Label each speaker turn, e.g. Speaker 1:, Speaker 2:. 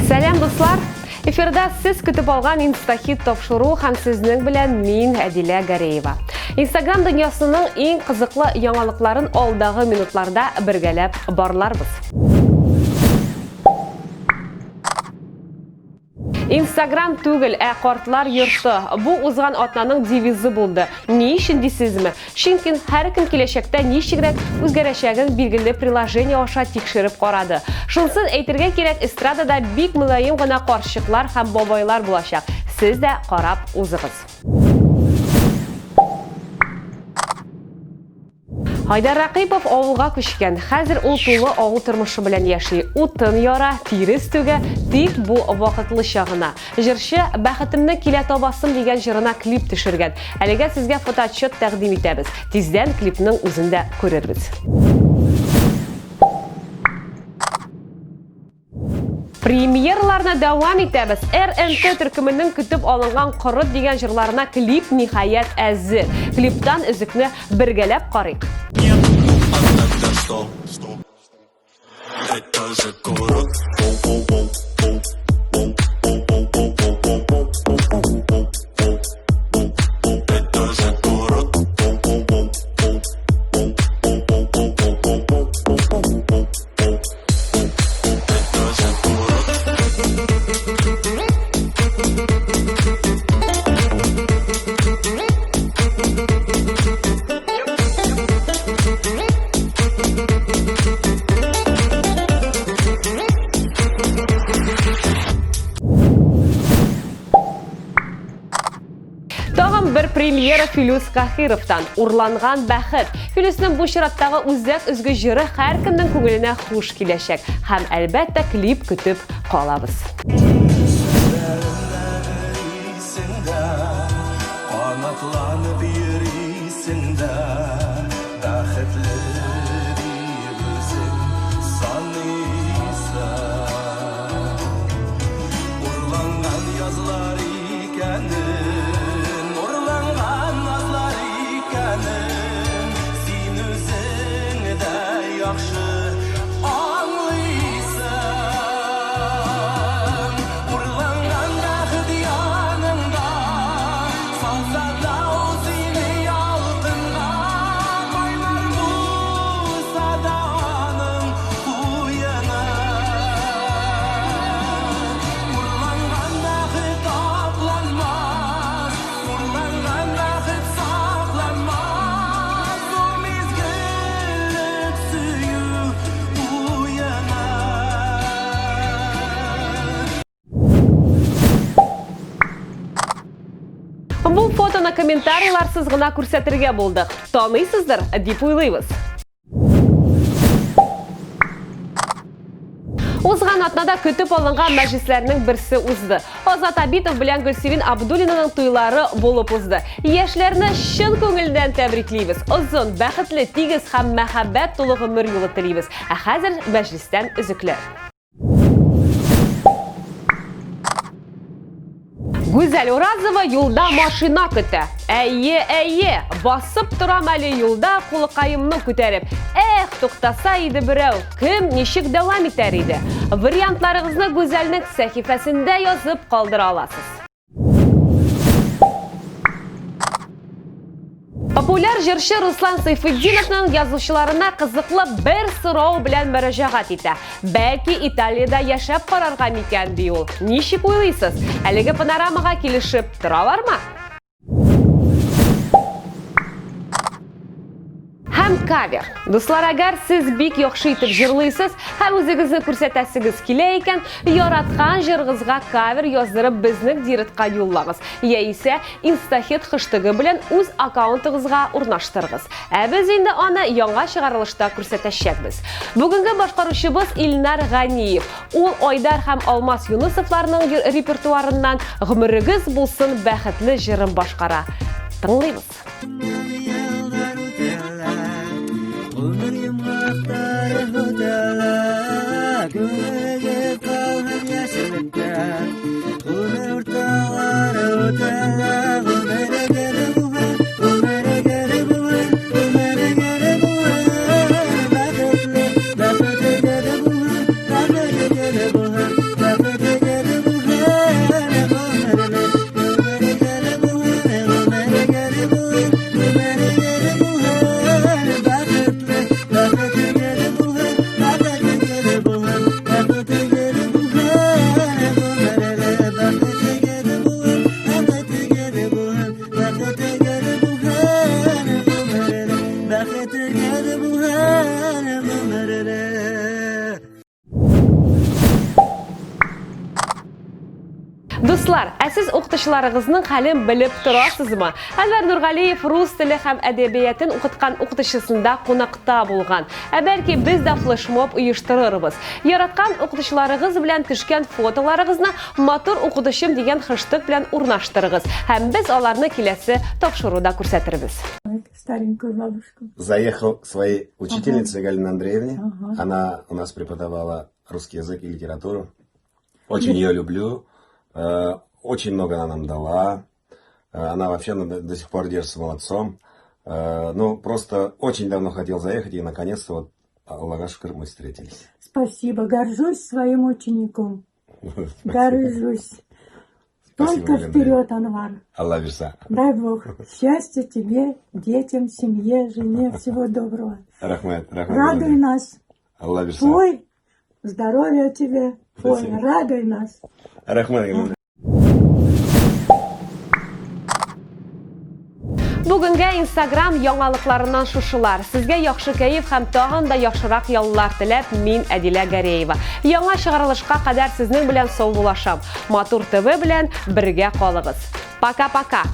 Speaker 1: Сәлам, дуслар! Эфирда сез көтеп алган Инстахит тапшыру һәм сезнең белән мин, Әдилә Гареева. Инстаграм дөньясының иң кызыклы яңалыкларын алдагы минутларда бергәләп барларбыз. Инстаграм түгел, ә картлар йорты. Бу узган атнаның девизы булды. Ни өчен дисезме? Чөнки һәркем киләчәктә ничегрәк үзгәрәчәген билгеле приложение аша тикшереп карады. Шунсын әйтергә кирәк, эстрадада бик мөлаем гына карчыклар һәм бабайлар булачак. Сез дә карап узыгыз. Айдар Рәкыйпов авылга күчкән. Хәзер ул тулы авыл тормышы белән яши. Утын яра, тирес түгә, тик бу вакытлыча гына. Җырчы Бәхетемне килә табасым дигән җырына клип төшергән. Әлегә сезгә фотоотчет тәкъдим итәбез. Тиздән клипның үзен дә күрербез. Премьераларны дәвам итәбез. РНТ төркеменең көтеп алынган Корот дигән җырларына клип ниһаять әзер. Клиптан өзекне бергәләп карыйк.
Speaker 2: Нет, ну а тогда что? Это же курок. Оу, оу, оу, оу, оу, оу, оу, оу, оу, оу, оу, оу, оу, оу, оу, оу. Это же курок. Оу, оу, оу, оу, оу, оу, оу, оу, оу, оу, оу, оу, оу, оу.
Speaker 1: Тагын бер премьера Филүс Каһировтан Урланган бәхет. Филүснең бу чираттагы үзәк өзге җыры һәркемнең күңеленә хуш киләчәк. Һәм, әлбәттә, клип көтеп калабыз.
Speaker 2: Канатланып йөрисең дә, бәхетле дип үзең саныйсың. Урланган язлар икәнен, урланган назлар икәнен син үзең дә яхшы аңлыйсың. Урланган бәхет яныңда, салса да ул сине ялкынга, кайнар булса да аның куены. Урланган бәхет акланмас, урланган бәхет сакланмас, бу мизгеллек сөю уены.
Speaker 1: Бу фотоны комментарийларсыз гына күрсәтергә булдык. Таныйсыздыр, дип уйлыйбыз. Узган атнада көтеп алынган мәҗлесләрнең берсе узды. Азат Абитов белән Гөлсирин Абдуллинаның туйлары булып узды. Яшьләрне чын күңелдән тәбриклибез. Озын, бәхетле, тигез һәм мәхәббәт тулы гомер юлы телибез. Ә хәзер мәҗлестән өзекләр. Гүзәл Уразова юлда машина көтә. Әйе, әйе, басып торам әле юлда, кулыкаемны күтәреп. Эх, туктаса иде берәү, кем ничек дәвам итәр иде? Вариантларыгызны Гүзәлнең сәхифәсендә язып калдыра аласыз. Популяр җырчы Руслан Сайфетдиновның язучыларына кызыклы бер сорау белән мөрәҗәгать итә. Бәлки Италиядә яшәп карарга микән, ди ул. Ничек уйлыйсыз? Әлеге панорамага килешеп торалармы? Һәм кавер. Дуслар, әгәр сез бик яхшы итеп җырлыйсыз һәм үзегезне күрсәтәсегез килә икән, яраткан җырыгызга кавер яздырып безнең директка юллагыз. Яисә Инстахит хэштегы белән үз аккаунтыгызга урнаштырыгыз. Ә без инде аны яңа чыгарылышта күрсәтәчәкбез. Бүгенге башкаручыбыз Илнар Ганиев. Ул Айдар һәм Алмаз Юнысовларның репертуарыннан Гомерегез булсын бәхетле җырын башкара. Тыңлыйбыз.
Speaker 3: Еллар үтәләр, гомер йомгаклары үтәләр, күңелегез калган яшелектә, гомер урталары үтәләр, гомерегез булган, гомерегез булган, гомерегез булган, бәхетле, бәхетле булган, бәхетле булган, бәхетле. Бәхетегез булһын гомерле.
Speaker 1: Дуслар, ә сез укытучыларыгызның хәлен белеп торасызмы? Әнвәр Нургалиев рус теле һәм әдәбиятын укыткан укытучысында кунакта булган. Ә бәлки без дә флешмоб оештырырбыз. Яраткан укытучыларыгыз белән төшкән фотоларыгызны матур укытучым дигән хэштег белән урнаштырыгыз һәм без аларны киләсе тапшыруда күрсәтербез.
Speaker 4: Старенькую бабушку.
Speaker 5: Заехал к своей учительнице Галине Андреевне.
Speaker 4: Ага.
Speaker 5: Она у нас преподавала русский язык и литературу. Очень ее люблю. Очень много она нам дала. Она вообще до сих пор держится молодцом. Ну, просто очень давно хотел заехать, и наконец-то вот, Аллаға шөкер, мы встретились.
Speaker 4: Спасибо. Горжусь своим учеником. Горжусь.
Speaker 5: Спасибо,
Speaker 4: Только
Speaker 5: Галина
Speaker 4: вперед, Анвар.
Speaker 5: Алла бирсә.
Speaker 4: Дай Бог счастья тебе, детям, семье, жене, всего доброго.
Speaker 5: Рәхмәт, рәхмәт.
Speaker 4: Радуй
Speaker 5: Галина.
Speaker 4: нас.
Speaker 5: Алла бирсә.
Speaker 4: Пой, здоровья тебе. Пой,
Speaker 5: Спасибо.
Speaker 4: радуй нас.
Speaker 5: Рәхмәт, Галина.
Speaker 1: Бүгенгә Instagram яңалыкларыннан шушылар. Сезгә яхшы кәеф һәм тагын да яхшырак яллар теләп, мин Әдилә Гәрәева. Яңа чыгарылышка кадәр сезнең белән саубуллашам. Матур ТВ белән бергә калыгыз. Пока-пока!